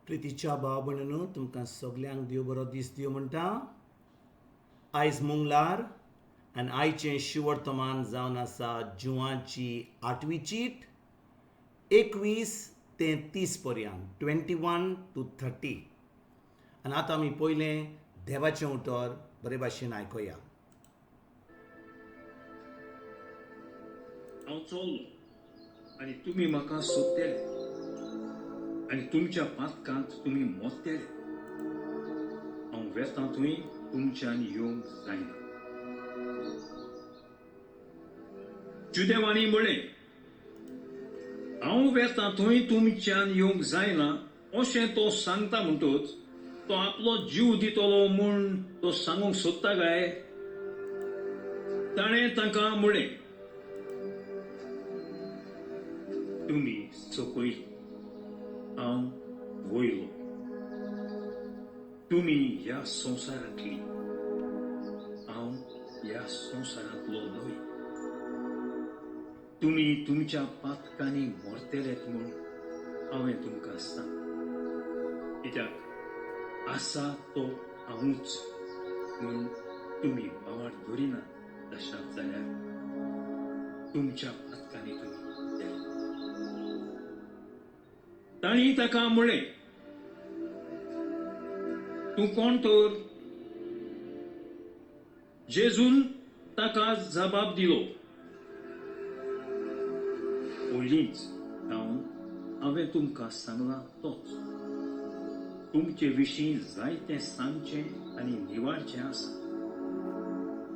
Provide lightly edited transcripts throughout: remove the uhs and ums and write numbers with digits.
प्रितीच्या भाव भयणीनो, तुमकां सगल्यांक देव बरो दीस दिवं म्हणटा. आयज मंगळार आनी आयचें शिवर्तमान जावन आसा जुवाची आठवी चीट 21 ते 30 पर्यंत, 21 to 30. आनी आतां आमी पयलें देवाचें उतर बरे भाशेन आयकुया. हांव चल्लो आनी तुमी म्हाका सोदतले आनी तुमच्या पातकांत तुमी मोत्तेले. हांव वेतां थंय तुमच्यान येवंक जायना. जुदेवांनी म्हळें, हांव वेतां थंय तुमच्यान येवंक जायना अशें तो सांगता म्हणटच तो आपलो जीव दितलो म्हूण तो सांगूंक सोदता काय? ताणें तांकां म्हळें, तुमी सकयल, हांव वयलो. तुमी ह्या संवसारांतली, हांव ह्या संवसारांतलो न्हय. तुमी तुमच्या पातकांनी मरतलेत म्हूण हांवें तुमकां सांग. कित्याक आसा तो हांवूच म्हूण तुमी भावार धरिनात तशात जाल्यार तुमच्या पातकांनी तुमी मरतले. तांणी ताका म्हळें, तूं कोण तर? जेजून ताका जबाब दिलो, पयलींच जावन हांवें तुमकां सांगलां तोच. तुमचे विशीं जायतें सांगचें आनी निवारचें आसा,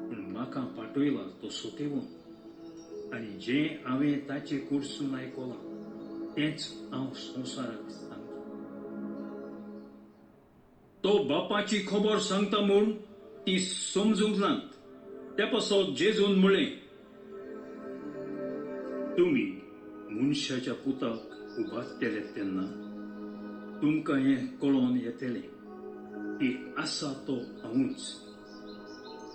पूण म्हाका पाठयला तो सोतेवन आनी जें हांवें ताचे कडसून आयकलां तेंच हांव संवसाराक सांगता. तो बापाची खबर सांगता म्हूण ती समजूंक नात. ते पासत जेजून म्हळें, तुमी मनशाच्या पुताक उबारतले तेन्ना तुमकां हें कळोन येतलें की आसा तो हांवूच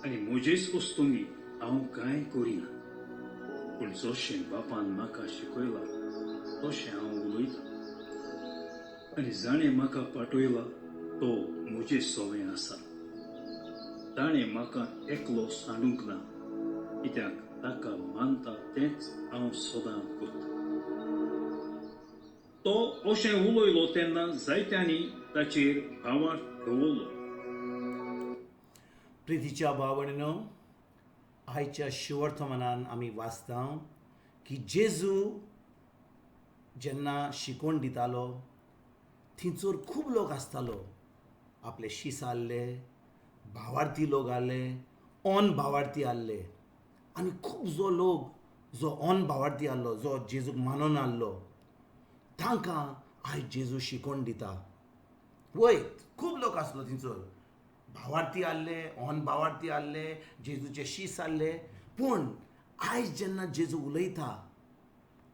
आनी म्हजेच वस्तुंनी हांव कांय करिना, पूण जशें बापान म्हाका शिकयलां तशें हांव उलयतां आनी जाणें म्हाका पाठयला तो म्हजे सवें आसा. ताणें म्हाका एकलो सांडूंक ना, कित्याक ताका मानता तेंच हांव सदां करतां. तो अशें उलयलो तेन्ना जायत्यांनी ताचेर भावार्थ दवरलो. प्रितीच्या भाव भयणीनो, आयच्या शिवर्तमानान आमी वाचता की जेजू जेन्ना शिकवण दितालो थंयसर खूब लोक आसतालो. आपले शीस आहले, भावार्थी लोक आहले, ऑन भावार्थी आहले आनी खूब जो लोक जो ऑन भावार्थी आहलो, जो जेजूक मानून आहलो, तांकां आयज जेजू शिकवण दिता. वय खूब लोक आसलो थंयसर, भावार्थी आहले, ऑन भावार्थी आहले, जेजूचे शीस आहले. पूण आयज जेन्ना जेजू उलयता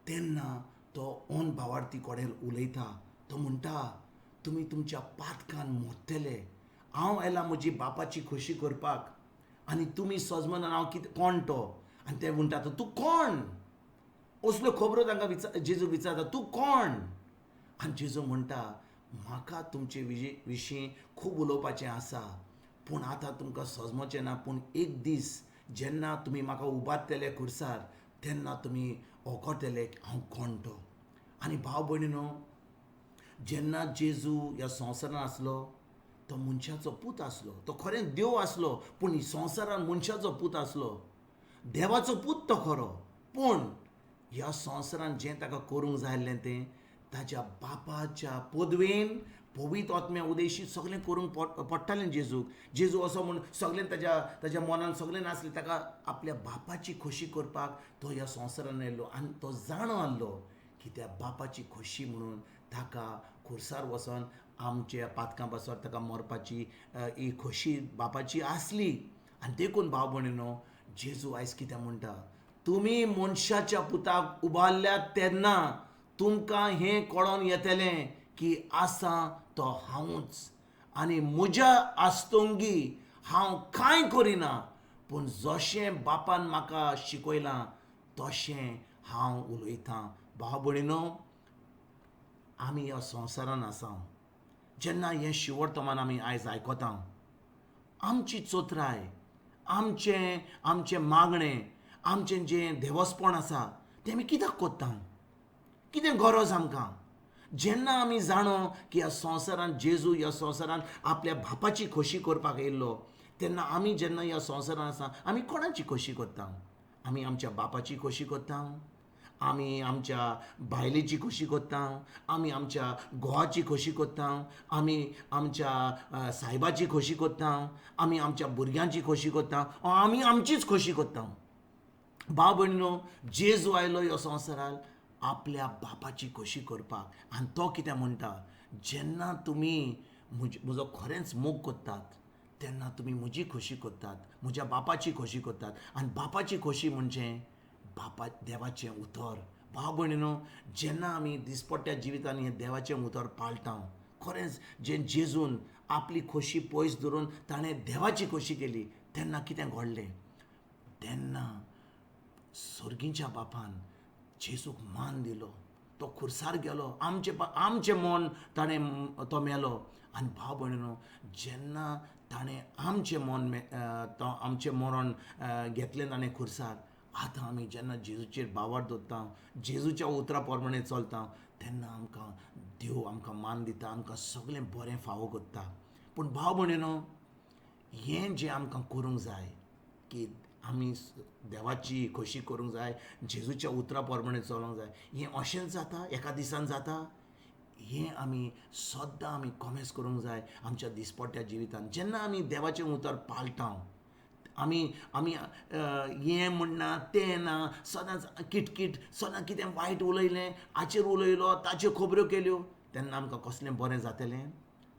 तेन्ना तो ऑन भावार्थी कडेन उलयता. तो म्हणटा, तुमी तुमच्या पातकान मोडटले. हांव आयला म्हजी बापाची खोशी करपाक आनी तुमी सजमनान हांव कितें कोण तो. आनी ते म्हणटा, तूं कोण? असल्यो खबरो तांकां जेजू विचारता, तूं कोण? आनी जेजू म्हणटा, म्हाका तुमचे विशीं खूब उलोवपाचें आसा, पूण आतां तुमकां सजमचें ना. पूण एक दीस जेन्ना तुमी म्हाका उबारतले खुर्सार तेन्ना तुमी वळखतले हांव कोण तो. आनी भाव भयणीनो, जेन्ना जेजू ह्या संवसारान आसलो तो मनशाचो पूत आसलो. तो खरें देव आसलो, पूण संवसारान मनशाचो पूत आसलो, देवाचो पूत तो खरो. पूण ह्या संवसारान जें ताका करूंक जाय आसलें तें ताच्या बापाच्या पदवेन पवित्र आत्म्या उदेशी सगळें करूंक पडटालें जेजूक. जेजू असो म्हूण सगळें ताज्या ताज्या मनान सगळें नासलें. ताका आपल्या बापाची खोशी करपाक तो ह्या संवसारान आयलो आनी तो जाणो आहलो की त्या बापाची खोशी म्हणून ताका खुर्सार वचोन आमच्या पातकां पासत ताका मरपाची ही खोशी बापाची आसली. आनी देखून भाव भयणीनो, जेजू आयज कितें म्हणटा, तुमी मनशाच्या पुताक उबारल्यात तेन्ना तुमकां हें कळोन येतलें की आसा तो हांवूच आनी म्हज्या आस्तोंगी हांव कांय करिना, पूण जशें बापान म्हाका शिकयलां तशें हांव उलयतां. भाव भयणीनो, आमी ह्या संवसारान आसा. जेन्ना हें शिवर्तमान आमी आयज आयकता, आमची चोत्राय, आमचें आमचें मागणें, आमचें जें देवस्पण आसा तें आमी कित्याक कोत्ता? कितें गरज आमकां? जेन्ना आमी जाणो की ह्या संवसारांत जेजू ह्या संवसारांत आपल्या बापाची खोशी करपाक येयल्लो, तेन्ना आमी जेन्ना ह्या संवसारांत आसा आमी कोणाची खोशी करता? आमी आमच्या बापाची खोशी करता, आमी आमच्या बायलेची खोशी करता, आमी आमच्या घोवाची खोशी करता, आमी आमच्या सायबाची खोशी करता, आमी आमच्या भुरग्यांची खोशी करता, आमी आमचीच खोशी करता. भाव भयणीनो, जेजू आयलो ह्या संवसारांत आपल्या बापाची खोशी करपाक. आनी तो कितें म्हणटा, जेन्ना तुमी म्हजो खरेंच मोग करतात तेन्ना तुमी म्हजी खोशी करतात, म्हज्या बापाची खोशी करतात. आनी बापाची खोशी म्हणजे बापा देवाचें उतर. भाव भयणीनो, जेन्ना आमी दिसपट्ट्या जिवितांत हें देवाचें उतर पाळटा, खरेंच जें जेजून आपली खोशी पयस धरून ताणें देवाची खोशी केली, तेन्ना कितें घडलें? तेन्ना सर्गीच्या बापान जेजूक मान दिलो, तो खुर्सार गेलो, आमचें मन ताणें तो मेलो. आनी भाव भयणीनो, जेन्ना ताणें आमचें मन तो आमचें मरण घेतलें ताणें खुर्सार, आतां आमी जेन्ना जेजूचेर बावार दवरता, जेजूच्या उतरा प्रमाणे चलता, तेन्ना आमकां देव आमकां मान दिता, आमकां सगळें बरें फावो करता. पूण भाव भयणीनो, हें जें आमकां करूंक जाय की आमी देवाची खोशी करूंक जाय, जेजूच्या उतरा प्रमाणे चलोंक जाय, हें अशेंच जाता एका दिसान जाता? हें आमी सद्दां आमी कोमेस करूंक जाय आमच्या दिसपट्ट्या जिवितांत. जेन्ना आमी देवाचें उतर पाळटा, आमी आमी हें म्हणना तें ना, सदांच किटकीट, सदांच कितें वायट उलयलें, हाचेर उलयलो, ताच्यो खबऱ्यो केल्यो, तेन्ना आमकां कसलें बरें जातलें?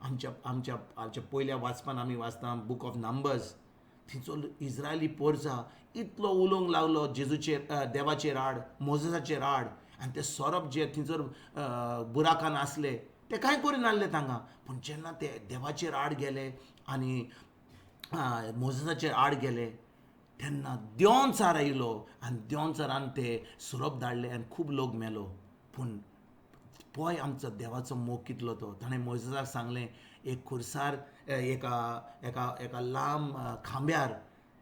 आमच्या आमच्या आमच्या पयल्या वाचपान आमी वाचता बूक ऑफ नंबर्स, थंयचो इज्रायली पोरसा इतलो उलोवंक लागलो जेजूचेर, देवाचेर आड, मोजेसाचेर आड. आनी ते सोरोप जे थंयसर बुराकान आसले ते कांय करिनासले तांकां. पूण जेन्ना ते देवाचेर आड गेले आनी मोजेसाचेर आड गेले, तेन्ना देंवचार आयलो आनी देंवचारान ते सोरोप धाडले आनी खूब लोक मेलो. पूण पळय आमचो देवाचो मोग कितलो तो. ताणें मोजेसाक सांगलें, एक खुर्सार एका एका एका लांब खांब्यार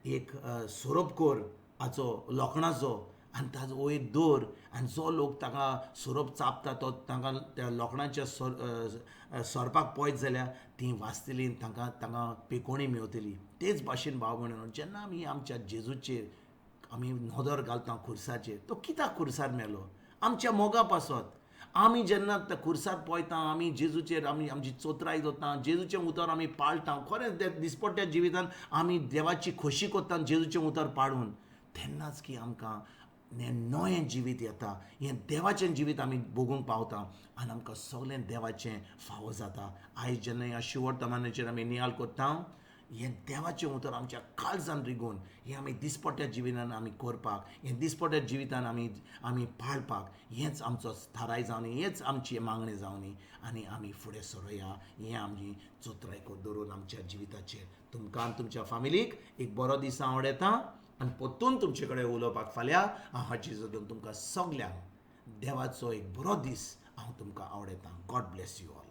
एक सोरोप कर हाचो लोखणाचो, आनी ताजो वयर दवर, आनी जो लोक ताका सोरोप चाबता तो तांकां त्या लोखणाच्या सोरपाक पळयत जाल्यार तीं वाचतलीं, तांकां तांकां पेकोणी मेवतली. तेच भाशेन भाव भयणीनो, जेन्ना आमी आमच्या जेजूचेर आमी नदर घालता खुर्साचेर, तो कित्याक खुर्सार मेलो? आमच्या मोगा पासत. आमी जेन्ना त्या खुर्सार पळयता, आमी जेजूचेर आमी आमची चोत्राय दवरता, जेजूचें उतर आमी पाळटा, खरेंच दिसपट्ट्या जिवितांत आमी देवाची खोशी करता जेजूचें उतर पाळून, तेन्नाच की आमकां हें नवें जिवीत येता, हें देवाचें जिवीत आमी भोगूंक पावता आनी आमकां सगळें देवाचें फावो जाता. आयज जेन्ना ह्या शिवर्तमानाचेर आमी नियाळ करता, हें देवाचें उतर आमच्या काळजान रिगोवन हें आमी दिसपट्ट्या जिवितान आमी करपाक, हें दिसपट्ट्या जिवितान आमी आमी पाळपाक, हेंच आमचो थाराय जावनी, हेंच आमची मागणें जावनी आनी आमी फुडें सरोया. हें आमी चोत्राय दवरून आमच्या जिविताचेर. तुमकां आनी तुमच्या फामिलीक एक बरो दीस हांव आवडयता आनी परतून तुमचे कडेन उलोवपाक फाल्यां हांव हाची जगून तुमकां सगल्यांक देवाचो एक बरो दीस हांव तुमकां आवडयता. God bless you all.